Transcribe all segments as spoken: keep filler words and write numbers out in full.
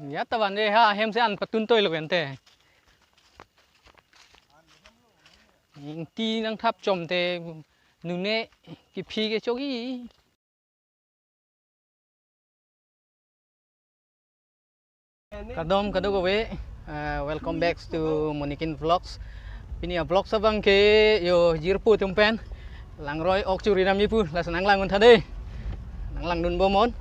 Ya ta van de ha, hem si an patun toi lo ente. Ingti nangthap chom te nune kephi ke chogi. Kardom kadokave, uh, welcome back to Monikin Vlogs. Pini a vlogs abang ke yo jirpo atum pen langroi ok chori damji pu, lason nanglang un tha de. Nanglang dun bomnon.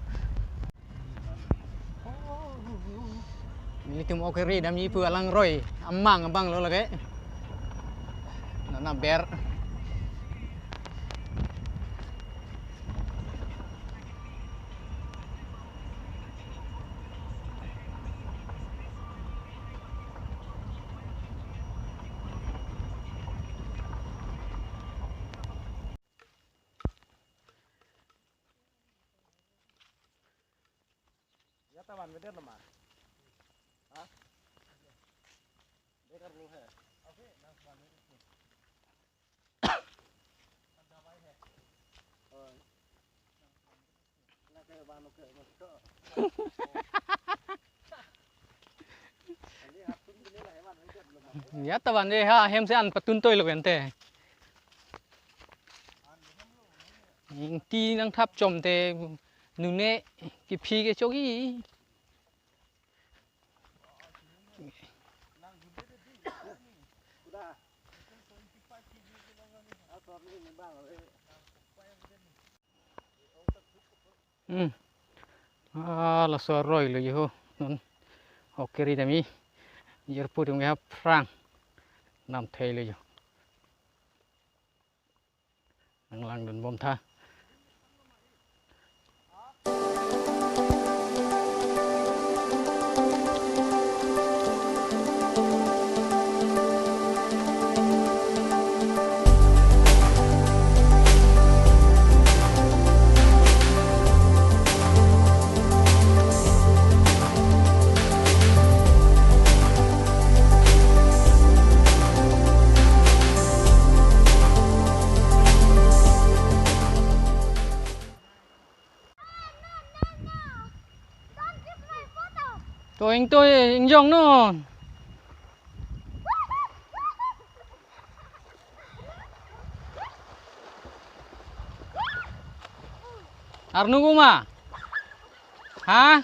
Nelitum ok keri damji pu alangroi amang abang lo lake. Nana ber. Ya ta van vedet lo ma? Ha? Dekar lo hai. Ya ta van de ha, hem si an patun toi lo ente. Ingti nangthap chom te nune kephi ke chogi. Hmm. Ah, laso aroi lo jo ho. Non. Ok keri damji. Jirpo atum ke aphrang namthai lo jo. Nanglang dun bom tha. To ing to ingjong non. Arnung uma? Ha?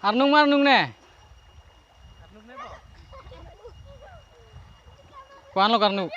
Arnung ma arnung ne? Ko-an lo karnung?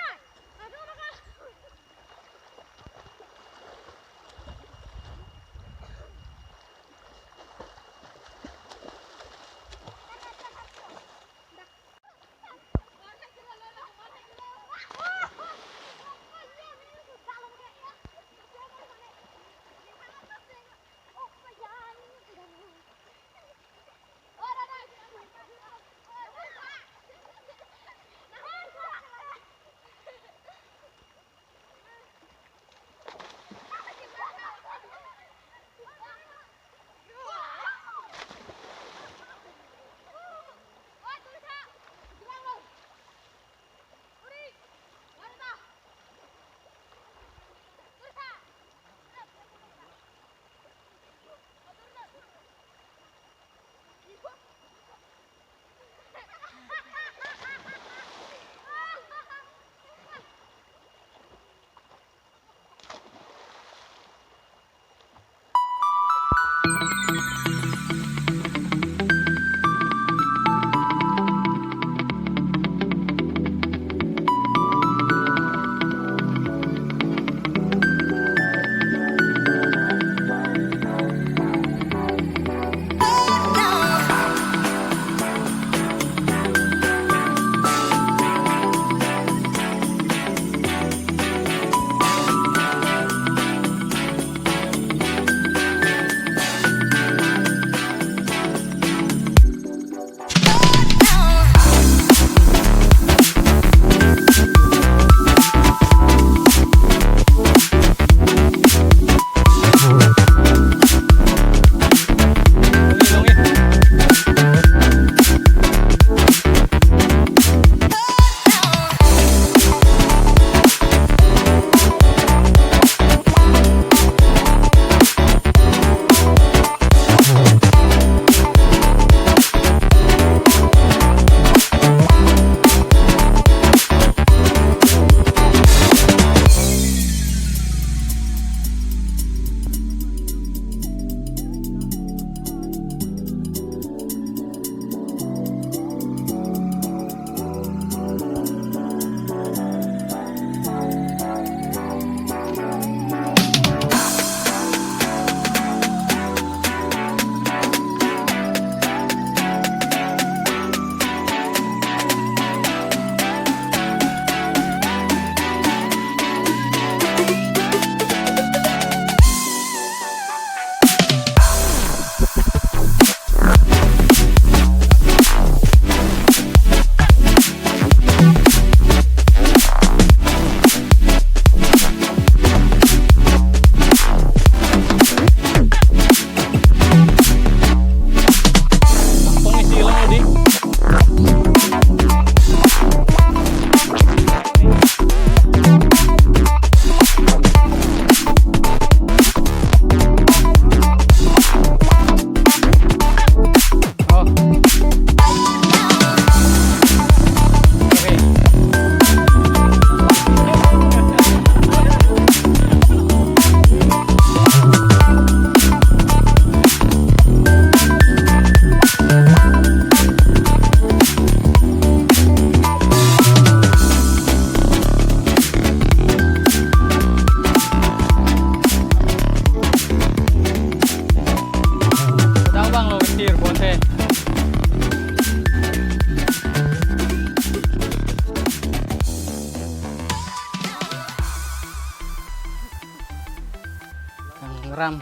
Kangram.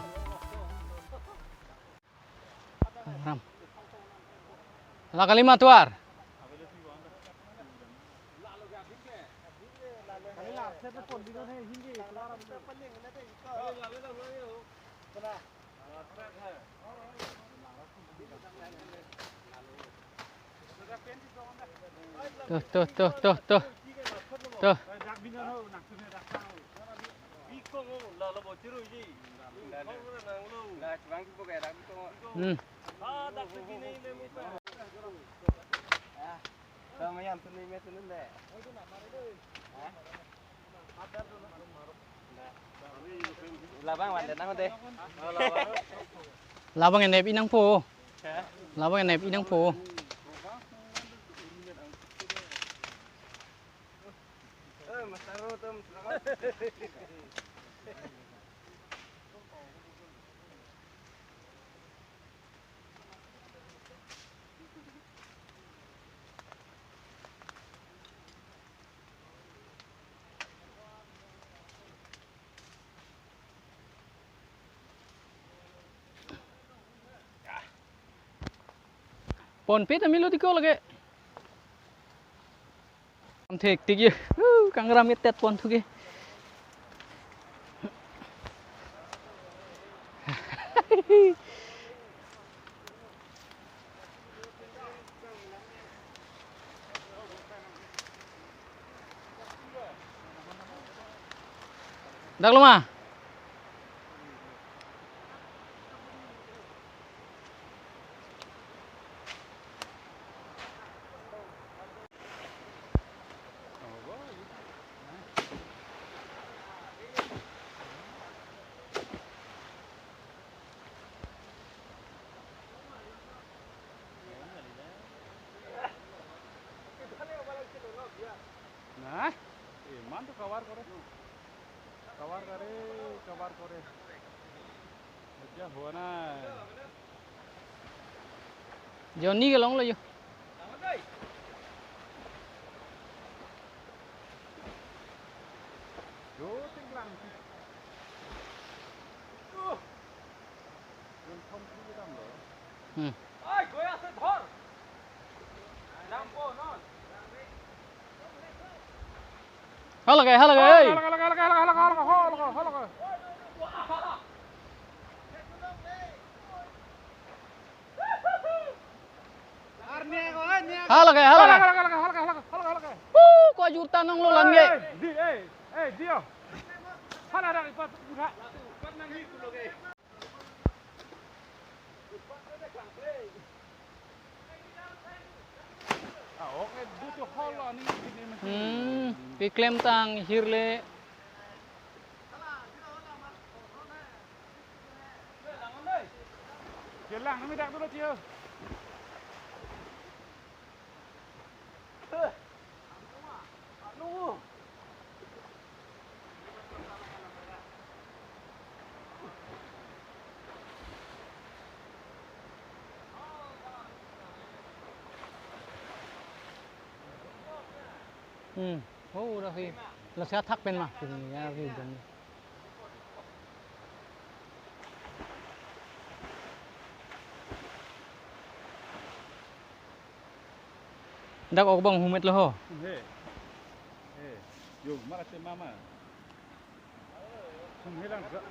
Kangram. La kalima tuar. Tuh, tuh, tuh, tuh, tuh. Tuh. Hmm. Labang wan de nang de. Labang enep inang po. Labang enep inang po. Ponpe ta milo diko lake. Thik thik ye. Uh, kangram etet pon thuke. Dak lo ma. Nah, iman tu cover kore. Cover kore, cover kore. Aja huana. Johnny ke longlo yo. Yo, tinglang. Hmm. Halake, halake, ei. Halake, halake. Halake, halake, halake, halake, halake, halake. Pu, ko ajur ta nonglo lan ke. Ei, di, ei, ei, dio. Hala rak ipat budha. Ah, oke, du tu hol lo ni, ni, ni. Hmm, keklem tang hirle. Jelang, kami dak dulu, Tio. Hmm. Oh, dah hi. Lasi athak pen ma. Ya, hi dong. Dak ok bang humet lo ho. He. He. Yo, mara te mama. Hum helang ga.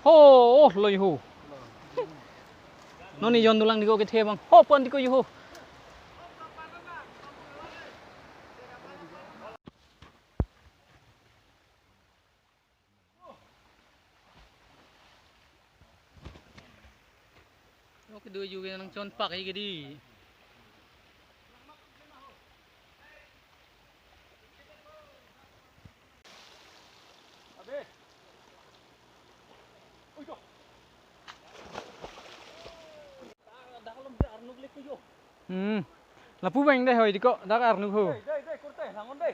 Ho, oh, lo yo ho. Non ni jon dolang diko kethe bang. Ho, pon diko yo ho. Oke, dua juga nang chonpak aja di. Hmm. Lapu bang dei hoi diko, dak arnuk ho. Dei, dei, dei, kurte, langon dei.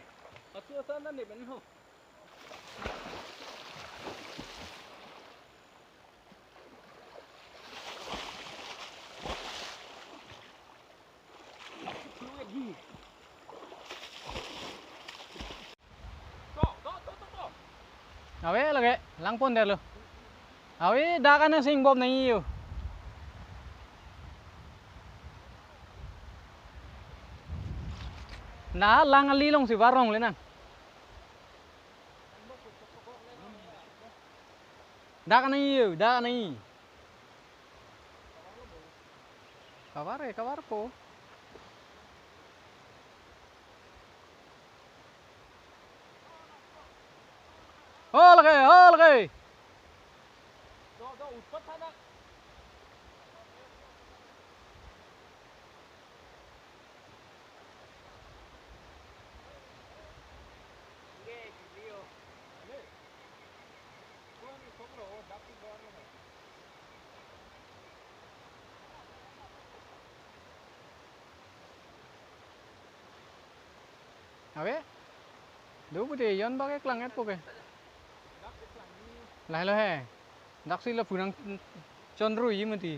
Atu asa na ne ben ho. Ave lake, lang pon dei lo. Awi, dak anang si ingbom nangji yo. Na lang ali alongsi varong le nang. Dak nangji yo, dak nangji. Kavar ke, kavarpo. Ho lake, ho lake. Ave? Do pute, yon bak eklang-etpo ke. Lahelo he. Daksi lapu nangchonruiji mati.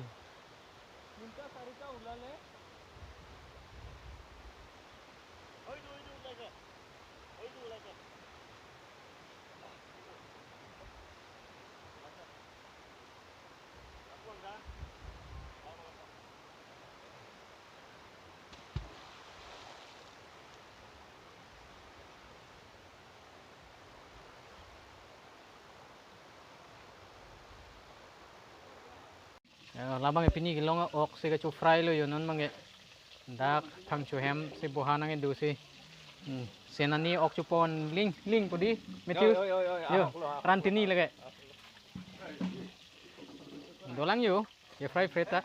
Ya, labang pini kelong ok si kacho-fry lo yo non abangke. Dak thangcho hem si boha nangkedo si. Hmm, senani ok chopon ling, ling pudi. Matthew. Yo, yo, yo, yo, yo, ahok lo, ahok lo. Rantini lake. Dolang yo, ye fry fry ta.